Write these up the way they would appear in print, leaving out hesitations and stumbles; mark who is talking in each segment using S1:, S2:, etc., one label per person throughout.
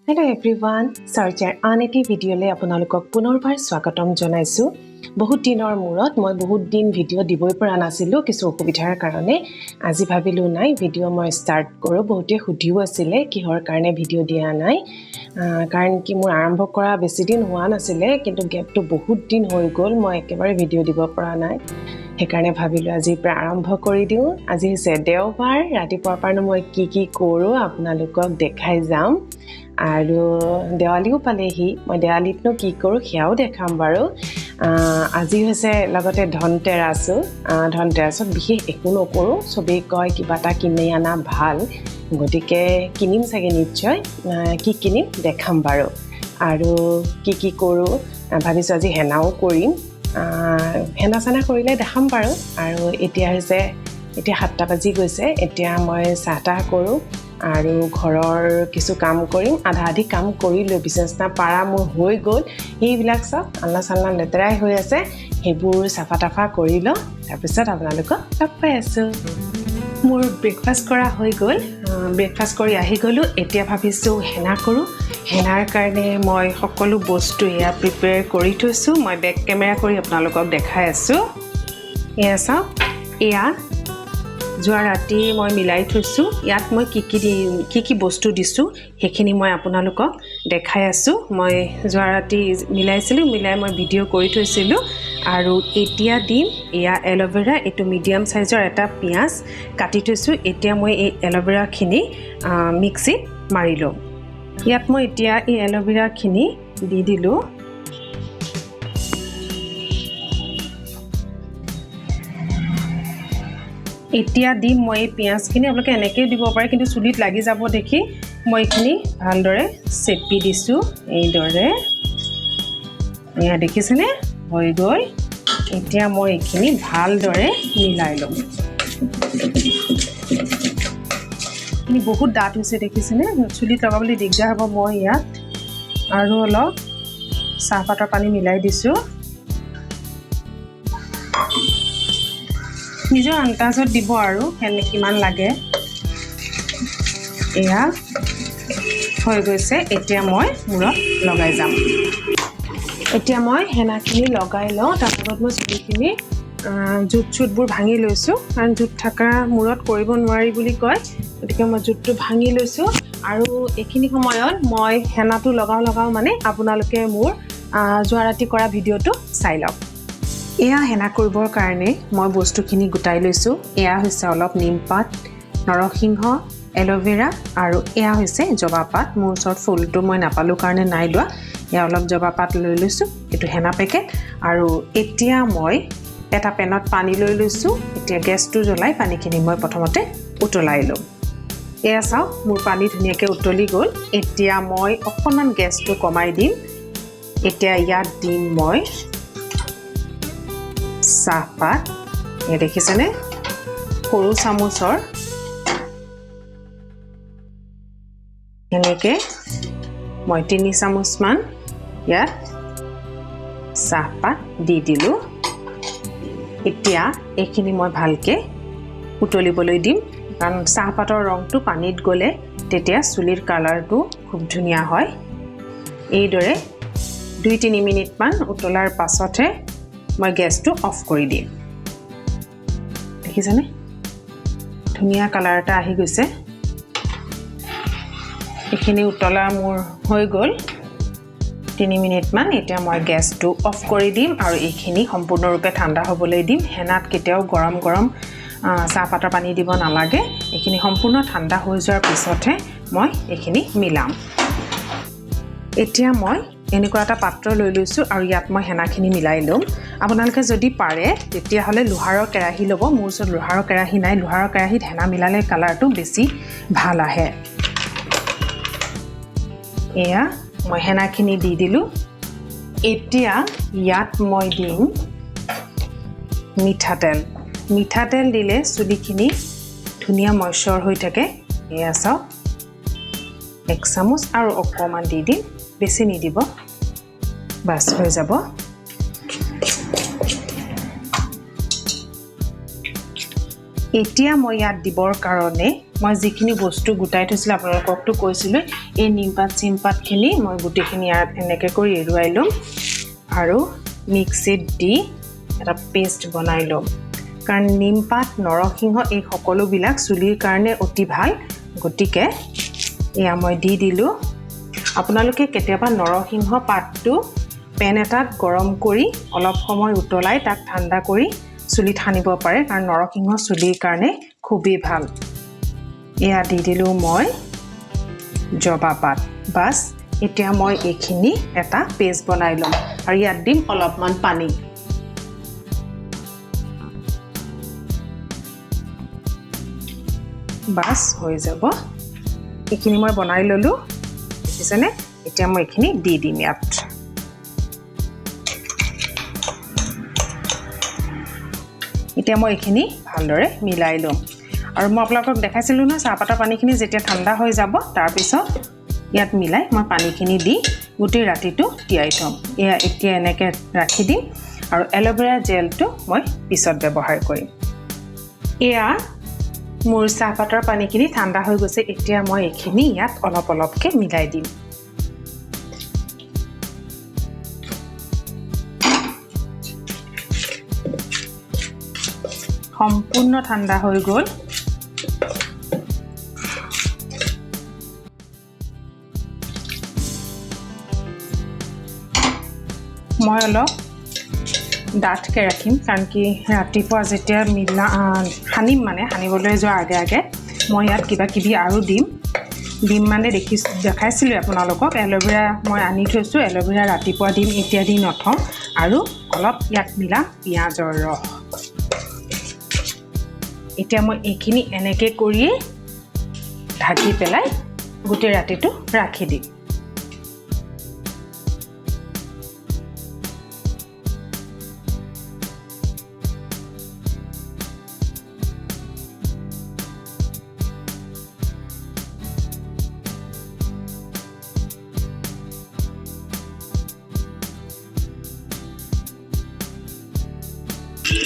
S1: Hello' everyone, চৰ্চাৰ আন এটি ভিডিঅ'লৈ আপোনালোকক পুনৰবাৰ স্বাগতম জনাইছোঁ। বহুত দিনৰ মূৰত, মই বহুত দিন ভিডিঅ' দিবই পৰা নাছিলোঁ কিছু অসুবিধাৰ কাৰণে। আজি ভাবিলোঁ নাই, ভিডিঅ' মই ষ্টাৰ্ট কৰোঁ। বহুতে সুধিও আছিলে কিহৰ কাৰণে ভিডিঅ' দিয়া নাই, কাৰণ কি মোৰ আৰম্ভ কৰা বেছি দিন হোৱা নাছিলে, কিন্তু গেপটো বহুত দিন হৈ গ'ল, মই একেবাৰে ভিডিঅ' দিব পৰা নাই। সেইকাৰণে ভাবিলোঁ আজিৰ পৰা আৰম্ভ কৰি দিওঁ। আজি হৈছে দেওবাৰ, ৰাতিপুৱাৰ পৰানো মই কি কি কৰোঁ আপোনালোকক দেখাই যাম। আৰু দেৱালীও পালেহি, মই দেৱালীতনো কি কৰোঁ সেয়াও দেখাম বাৰু। আজি হৈছে লগতে ধনতেৰাছো। ধনতেৰাছত বিশেষ একো নকৰোঁ, চবেই কয় কিবা এটা কিনি অনা ভাল, গতিকে কিনিম চাগে নিশ্চয়। কি কিনিম দেখাম বাৰু। আৰু কি কি কৰোঁ ভাবিছোঁ, আজি হেনাও কৰিম। হেনা চেনা কৰিলে দেখাম বাৰু। আৰু এতিয়া হৈছে, এতিয়া 7টা বাজি গৈছে, এতিয়া মই চাহ তাহ কৰোঁ আৰু ঘৰৰ কিছু কাম কৰিম। আধা আধি কাম কৰিলোঁ, বিচনা পাৰা মোৰ হৈ গ'ল, সেইবিলাক চব আলনা চালনা লেতেৰাই হৈ আছে, সেইবোৰ চাফা তাফা কৰি লওঁ, তাৰপিছত আপোনালোকক লগ পাই আছোঁ। মোৰ ব্ৰেকফাষ্ট কৰা হৈ গ'ল, ব্ৰেকফাষ্ট কৰি আহি গ'লোঁ। এতিয়া ভাবিছোঁ হেনা কৰোঁ। হেনাৰ কাৰণে মই সকলো বস্তু এয়া প্ৰিপেয়াৰ কৰি থৈছোঁ। মই বেক কেমেৰা কৰি আপোনালোকক দেখাই আছোঁ। এয়া চাওক, এয়া যোৱা ৰাতি মই মিলাই থৈছোঁ। ইয়াত মই কি কি দি কি কি বস্তু দিছোঁ সেইখিনি মই আপোনালোকক দেখাই আছোঁ। মই যোৱা ৰাতি মিলাইছিলোঁ, মিলাই মই ভিডিঅ' কৰি থৈছিলোঁ। আৰু এতিয়া দিম এয়া এল'ভেৰা, এইটো মিডিয়াম চাইজৰ এটা পিঁয়াজ কাটি থৈছোঁ। এতিয়া মই এই এল'ভেৰাখিনি মিক্সিত মাৰি ল'ম। ইয়াত মই এতিয়া এই এল'ভেৰাখিনি দি দিলোঁ। এতিয়া দিম মই এই পিঁয়াজখিনি। আপোনালোকে এনেকৈও দিব পাৰে, কিন্তু চুলিত লাগি যাব দেখি মই এইখিনি ভালদৰে চেপি দিছোঁ এইদৰে। এয়া দেখিছেনে, হৈ গ'ল। এতিয়া মই এইখিনি ভালদৰে মিলাই ল'ম। এইখিনি বহুত ডাঠ হৈছে দেখিছেনে, চুলিত লগাবলৈ দিগদাৰ হ'ব। মই ইয়াত আৰু অলপ চাহপাতৰ পানী মিলাই দিছোঁ। নিজৰ আন্দাজত দিব আৰু কেনে কিমান লাগে। এয়া হৈ গৈছে, এতিয়া মই মূৰত লগাই যাম। এতিয়া মই হেনাখিনি লগাই লওঁ। তাৰ আগত মই চুলিখিনি জোঁট চুটবোৰ ভাঙি লৈছোঁ, কাৰণ জোঁট থকা মূৰত কৰিব নোৱাৰি বুলি কয়, গতিকে মই জোঁটটো ভাঙি লৈছোঁ। আৰু এইখিনি সময়ত মই হেনাটো লগাওঁ লগাওঁ মানে আপোনালোকে মোৰ যোৱা ৰাতি কৰা ভিডিঅ'টো চাই লওক। এয়া হেনা কৰিবৰ কাৰণে মই বস্তুখিনি গোটাই লৈছোঁ। এয়া হৈছে অলপ নিমপাত, নৰসিংহ, এল'ভেৰা আৰু এয়া হৈছে জবা পাত। মোৰ ওচৰত ফুলটো মই নাপালোঁ কাৰণে নাই লোৱা। এয়া অলপ জবা পাত লৈ লৈছোঁ, এইটো হেনা পেকেট। আৰু এতিয়া মই এটা পেনত পানী লৈ লৈছোঁ। এতিয়া গেছটো জ্বলাই পানীখিনি মই প্ৰথমতে উতলাই ল'ম। এয়া চাওক, মোৰ পানী ধুনীয়াকৈ উতলি গ'ল। এতিয়া মই অকণমান গেছটো কমাই দিম। এতিয়া ইয়াত দিম মই চাহপাত। এয়া দেখিছেনে, সৰু চামুচৰ এনেকৈ মই 3 চামুচমান ইয়াত চাহপাত দি দিলোঁ। এতিয়া এইখিনি মই ভালকৈ উতলিবলৈ দিম, কাৰণ চাহপাতৰ ৰংটো পানীত গ'লে তেতিয়া চুলিৰ কালাৰটো খুব ধুনীয়া হয়। এইদৰে 2-3 মিনিটমান উতলাৰ পাছতহে মই গেছটো অফ কৰি দিম। দেখিছেনে, ধুনীয়া কালাৰ এটা আহি গৈছে। এইখিনি উতলা মোৰ হৈ গ'ল 3 মিনিটমান। এতিয়া মই গেছটো অফ কৰি দিম আৰু এইখিনি সম্পূৰ্ণৰূপে ঠাণ্ডা হ'বলৈ দিম। হেনাত কেতিয়াও গৰম গৰম চাহপাতৰ পানী দিব নালাগে। এইখিনি সম্পূৰ্ণ ঠাণ্ডা হৈ যোৱাৰ পিছতহে মই এইখিনি মিলাম। এতিয়া মই এনেকুৱা এটা পাত্ৰ লৈ লৈছোঁ আৰু ইয়াত মই হেনাখিনি মিলাই ল'ম। আপোনালোকে যদি পাৰে তেতিয়াহ'লে লোহাৰৰ কেৰাহী ল'ব। মোৰ ওচৰত লোহাৰৰ কেৰাহী নাই। লোহাৰৰ কেৰাহীত হেনা মিলালে কালাৰটো বেছি ভাল আহে। এয়া মই হেনাখিনি দি দিলোঁ। এতিয়া ইয়াত মই দিম মিঠাতেল। মিঠাতেল দিলে চুলিখিনি ধুনীয়া মইশ্চাৰ হৈ থাকে। এয়া চাওক, 1 চামুচ আৰু অকণমান দি দিম, বেছি নিদিব, বাছ হৈ যাব। এতিয়া মই ইয়াত দিবৰ কাৰণে মই যিখিনি বস্তু গোটাই থৈছিলোঁ আপোনালোককতো কৈছিলোঁ, এই নিমপাত চিমপাতখিনি মই গোটেইখিনি ইয়াত এনেকৈ কৰি এৰুৱাই ল'ম আৰু মিক্সিত দি এটা পেষ্ট বনাই ল'ম। কাৰণ নিমপাত, নৰসিংহ এই সকলোবিলাক চুলিৰ কাৰণে অতি ভাল। গতিকে এয়া মই দি দিলোঁ। আপোনালোকে কেতিয়াবা নৰসিংহ পাতটো পেন এটাত গৰম কৰি অলপ সময় উতলাই তাক ঠাণ্ডা কৰি চুলিত সানিব পাৰে, কাৰণ নৰসিংহ চুলিৰ কাৰণে খুবেই ভাল। এয়া দি দিলোঁ মই জবা পাত। বাছ, এতিয়া মই এইখিনি এটা পেষ্ট বনাই ল'ম আৰু ইয়াত দিম অলপমান পানী। বাছ, হৈ যাব। এইখিনি মই বনাই ল'লোঁ, দেখিছেনে? এতিয়া মই এইখিনি দি দিম ইয়াত। এতিয়া মই এইখিনি ভালদৰে মিলাই ল'ম। আৰু মই আপোনালোকক দেখাইছিলোঁ নহয়, চাহপাতৰ পানীখিনি যেতিয়া ঠাণ্ডা হৈ যাব তাৰপিছত ইয়াত মিলাই মই পানীখিনি দি গোটেই ৰাতিটো তিয়াই থ'ম। এয়া এতিয়া এনেকৈ ৰাখি দিম আৰু এল'ভেৰা জেলটো মই পিছত ব্যৱহাৰ কৰিম। এয়া মোৰ চাহপাতৰ পানীখিনি ঠাণ্ডা হৈ গৈছে। এতিয়া মই এইখিনি ইয়াত অলপ অলপকৈ মিলাই দিম। সম্পূৰ্ণ ঠাণ্ডা হৈ গ'ল। মই অলপ ডাঠকৈ ৰাখিম, কাৰণ কি ৰাতিপুৱা যেতিয়া মিলা সানিম, মানে সানিবলৈ যোৱাৰ আগে আগে মই ইয়াত কিবা কিবি আৰু দিম। দিম মানে দেখাইছিলোঁ আপোনালোকক, এল'ভেৰা মই আনি থৈছোঁ, এল'ভেৰা ৰাতিপুৱা দিম, এতিয়া দি নথওঁ। আৰু অলপ ইয়াত মিলাম পিঁয়াজৰ ৰস। এতিয়া মই এইখিনি এনেকৈ কৰিয়ে ঢাকি পেলাই গোটেই ৰাতিটো ৰাখি দিম।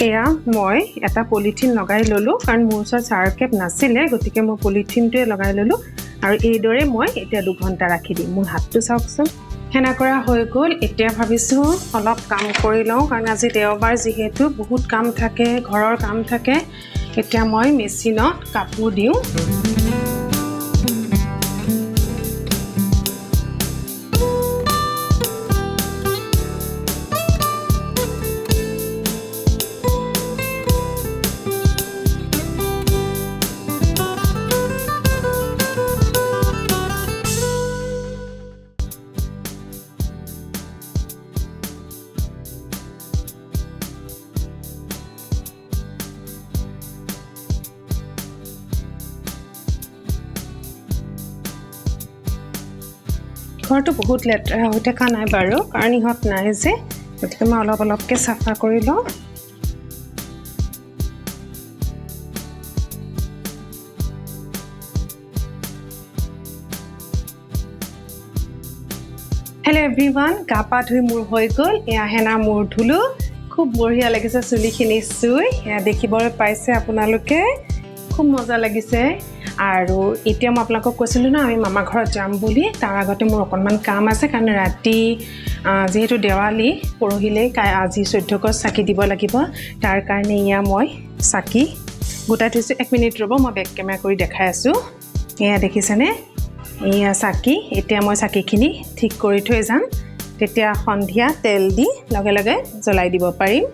S1: এয়া মই এটা পলিথিন লগাই ল'লোঁ, কাৰণ মোৰ ওচৰত চাৰ কেপ নাছিলে, গতিকে মই পলিথিনটোৱে লগাই ল'লোঁ। আৰু এইদৰে মই এতিয়া 2 ঘণ্টা ৰাখি দিম। মোৰ হাতটো চাওকচোন, সেনা কৰা হৈ গ'ল। এতিয়া ভাবিছোঁ অলপ কাম কৰি লওঁ, কাৰণ আজি দেওবাৰ যিহেতু বহুত কাম থাকে, ঘৰৰ কাম থাকে। এতিয়া মই মেচিনত কাপোৰ দিওঁ। ঘৰটো বহুত লেতেৰা হৈ থকা নাই বাৰু, কাৰণ ইহঁত নাই যে, গতিকে মই অলপ অলপকৈ চাফা কৰি লওঁ। হেল্ল' এভৰিৱান, গা পা ধুই মোৰ হৈ গ'ল। এয়া হেনা মূৰ ধুলোঁ, খুব বঢ়িয়া লাগিছে চুলিখিনি চুই। এয়া দেখিবলৈ পাইছে আপোনালোকে, খুব মজা লাগিছে। আৰু এতিয়া মই আপোনালোকক কৈছিলোঁ ন আমি মামা ঘৰত যাম বুলি, তাৰ আগতে মোৰ অকণমান কাম আছে, কাৰণ ৰাতি যিহেতু দেৱালী পৰহিলৈ, আজি 14 গছ চাকি দিব লাগিব, তাৰ কাৰণে এয়া মই চাকি গোটাই থৈছোঁ। 1 মিনিট ৰ'ব, মই বেক কেমেৰা কৰি দেখাই আছোঁ। এয়া দেখিছেনে, এয়া চাকি। এতিয়া মই চাকিখিনি ঠিক কৰি থৈ যাম, তেতিয়া সন্ধিয়া তেল দি লগে লগে জ্বলাই দিব পাৰিম।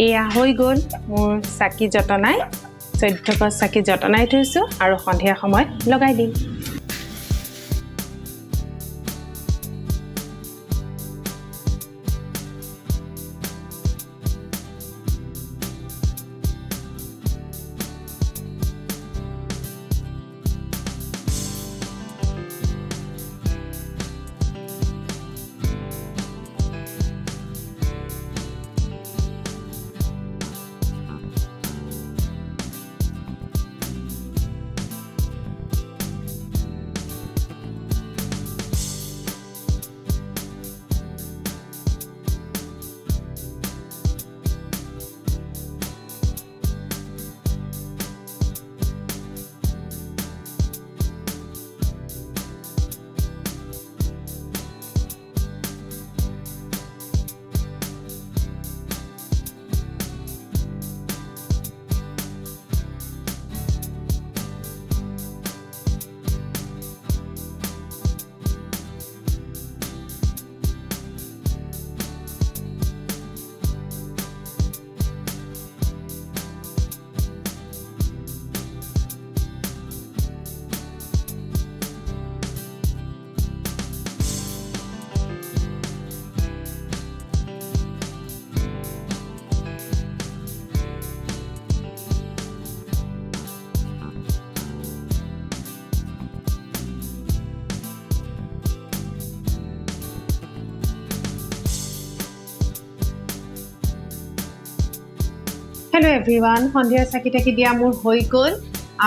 S1: এয়া হৈ গ'ল মোৰ চাকি যতনাই, 14 গছ চাকি যতনাই থৈছোঁ আৰু সন্ধিয়া সময়ত লগাই দিম। হেল্ল' এভৰিৱান, সন্ধিয়া চাকি তাকি দিয়া মোৰ হৈ গ'ল।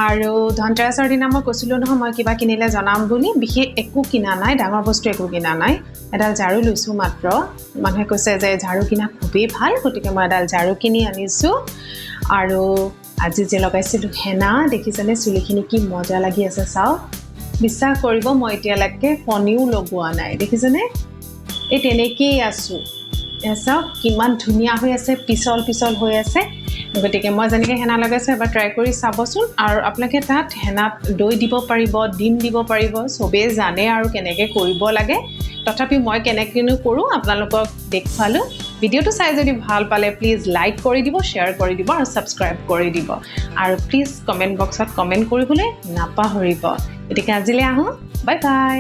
S1: আৰু ধনতেৰাছৰ দিনা মই কৈছিলোঁ নহয় মই কিবা কিনিলে জনাম বুলি, বিশেষ একো কিনা নাই, ডাঙৰ বস্তু একো কিনা নাই। এডাল ঝাৰু লৈছোঁ মাত্ৰ। মানুহে কৈছে যে ঝাৰু কিনা খুবেই ভাল, গতিকে মই এডাল ঝাৰু কিনি আনিছোঁ। আৰু আজি যে লগাইছিলোঁ হেনা, দেখিছেনে চুলিখিনি কি মজা লাগি আছে চাওক। বিশ্বাস কৰিব, মই এতিয়ালৈকে ফণিও লগোৱা নাই, দেখিছেনে? এই তেনেকেই আছোঁ। এয়া চাওক কিমান ধুনীয়া হৈ আছে, পিছল পিছল হৈ আছে। গতিকে মই যেনেকৈ হেনা লগাইছোঁ এবাৰ ট্ৰাই কৰি চাবচোন। আৰু আপোনালোকে তাত হেনাত দৈ দিব পাৰিব, ডিম দিব পাৰিব, চবেই জানে আৰু কেনেকৈ কৰিব লাগে। তথাপি মই কেনেকৈনো কৰোঁ আপোনালোকক দেখুৱালোঁ। ভিডিঅ'টো চাই যদি ভাল পালে প্লিজ লাইক কৰি দিব, শ্বেয়াৰ কৰি দিব আৰু ছাবস্ক্ৰাইব কৰি দিব। আৰু প্লিজ কমেণ্ট বক্সত কমেণ্ট কৰিবলৈ নাপাহৰিব। গতিকে আজিলৈ আহোঁ, বাই বাই।